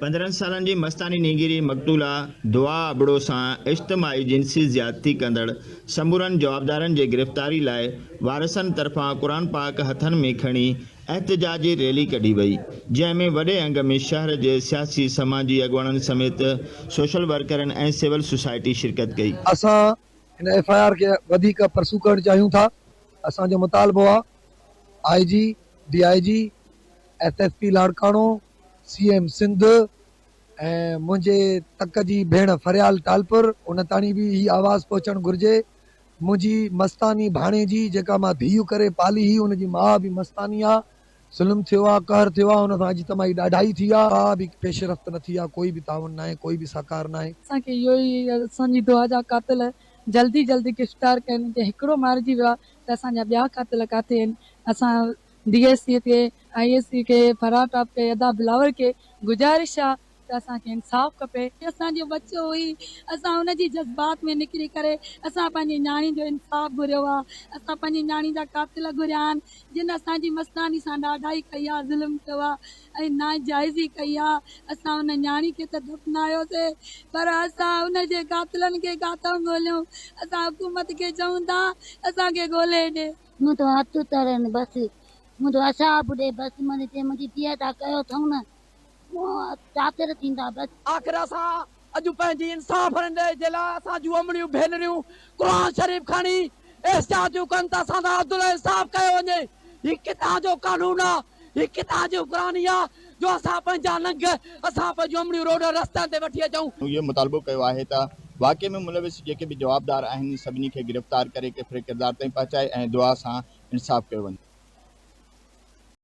15 سالن جي مستاني نينگري مقتوله دعا ابڙو سان اجتماعي جنسي زيادتي ڪندڙ سمورن جوابدارن جي گرفتاري لاء وارثن طرفان قرآن پاڪ هٿن ۾ کڻي احتجاجي ريلي ڪڍي وئي، جنهن ۾ وڏي انگ ۾ شهر جي سياسي سماجي اڳواڻن سميت سوشل ورڪرن ۽ سول سوسائٽي شرڪت ڪئي. اسان هن ايف I R کي وڌيڪ پرسو ڪرڻ چاهيون ٿا، اسان جو مطالبو آ I G, D I G, S S P Larkana, C M Sindh ۽ منهنجي تڪ جي ڀيڻ فريال ٽالپر ان تاڻي به هي آواز پهچڻ گهرجي. منهنجي مستاني ڀاڻيجي جيڪا مان ڌيء ڪري پالي هئي ان جي ماء به مستاني آ. ظلم ٿيو آ، قهر ٿيو آ، ان سان اجتماعي ڏاڍائي ٿي آ. ڪا به پيش رفت نه ٿي آ، ڪوئي به تعاون ناهي، ڪوئي به سهڪار ناهي. اسان کي اهو ئي اسان جي دعا جا قاتل جلدي جلدي گرفتار ڪين جي هڪڙو مارجي ويو آ ته اسان جا ٻيا قاتل ڪاٿي آهن اسان ڊي ايس سي کي I S C کي فرار ٽاپ کي ادا بلاول کي گذارش آ ته اسان کي انصاف کپي. اسان جو ٻچو هئي اسان ان جي جذبات ۾ نڪري ڪري اسان پنهنجي نياڻي جو انصاف گهريو آ اسان پنهنجي نياڻي جا قاتل گهريا آهن جن اسان جي مستاني سان ڏاڍائي ڪئي آ ظلم ڪيو آ ۽ ناجائزي ڪئي آ اسان ان نياڻي کي ته دفنايوسي پر اسان ان جي قاتلن کي ڪاٿئون ڳوليون اسان حڪومت کي چئون ٿا اسان کي ڳولي ڏي. مون تو هٿ ترين بس منهنجو اعصاب ڏي بس منهنجي چي منهنجي ڌيء تان ڪيو اٿئون نه مون چاڪر ٿيندا بس. آخر اسان اڄ پنهنجي انصاف جي لاء اسان جون امڙيون ڀينريون قرآن شريف کڻي احتجاج ٿيون ڪن ته اسان سان عدل ۽ انصاف ڪيو وڃي. هي ڪٿان جو قانون آ، هي ڪٿان جي حڪمراني آ جو اسان پنهنجا ننگ، اسان پنهنجون امڙيون روڊ رستن تي وٺي اچون. اهو مطالبو ڪيو آهي ته واقعي ۾ ملوث جيڪي به جوابدار آهن سڀني کي گرفتار ڪري ڪيفري ڪردار تائين پهچائي ۽ دعا سان انصاف ڪيو وڃي.